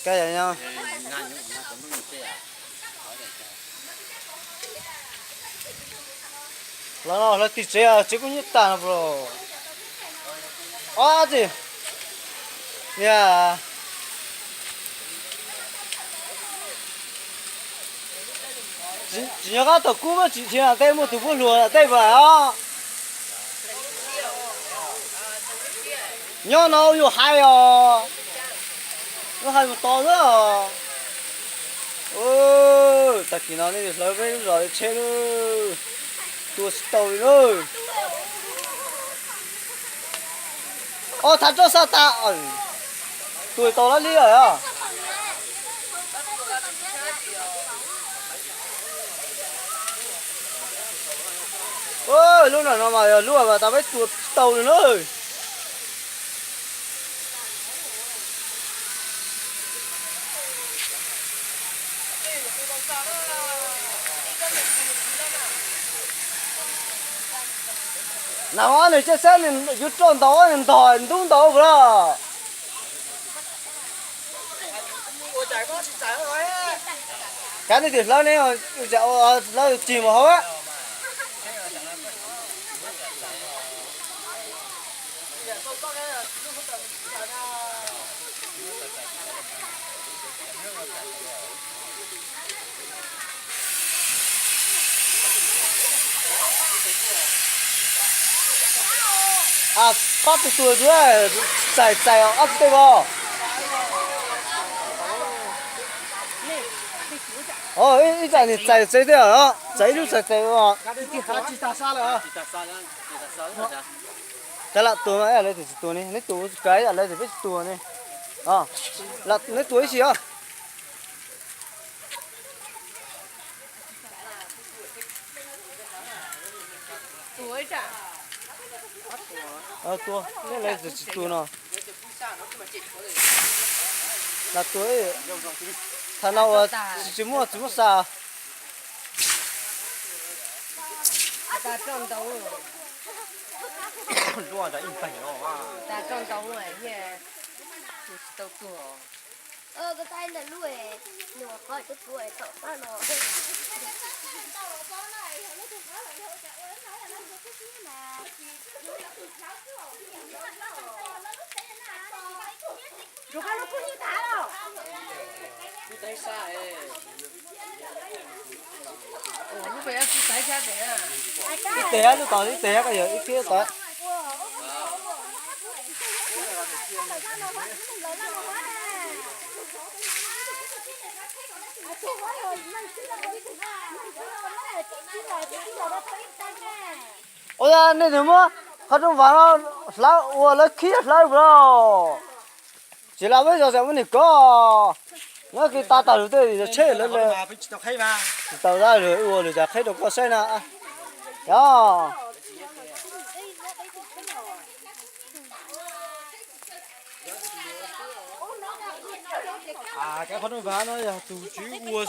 Kab yog nyob. Los no lawv tim tsev, tsev kuj nyuaj tag no bro. Ob tsi. Niag tsis nyob qab tom kub, tsis nyob tej muaj tus puab hluas tej pas os. Nyob no yuav hais os. Yuav hais mus tod xwb os. Tag kis no nej hlawv peb lub zos tsheb lawm. Tua tsis tau li lawm. Ob thav roj xaj tas. Tua tau lab liab os. Lub no no mas yog lub mas tas peb tua tsis tau li na. Nag hmo nws coj xab nws yuav roj ntaus nws ntog ntub ntaus puas los. Kav nej tim hlawv ne, hlawv cig mus hauv. Pab tus tuag, txais txais ob tug tej vau. Ib txais nws txais txais tej os, txais ib lub txais txais. Cas lam tuag mas lawv tsis tuag ne, neb tuag kav lawv tsis peb tsis tuag ne. Neb tuag ib si os. Tua, nej lawv tsis tuag no. Lam tuag, thaum no uas tsis muaj tsis muaj xa. Ib teg lub tod, ib teg koj yog ib teg tod. Ua cas nej twb muab qhov rooj vag no hlawv ua lawv khib hlawv los? Tsis lam peb zos xav muab nws kov. Nyob kiag tas tas lus tej zos tsheb lawv tsis tau dab lus ua lus cas qheb rau koj saib na. Yog qhov rooj vag no yog tus tswv ua xwb.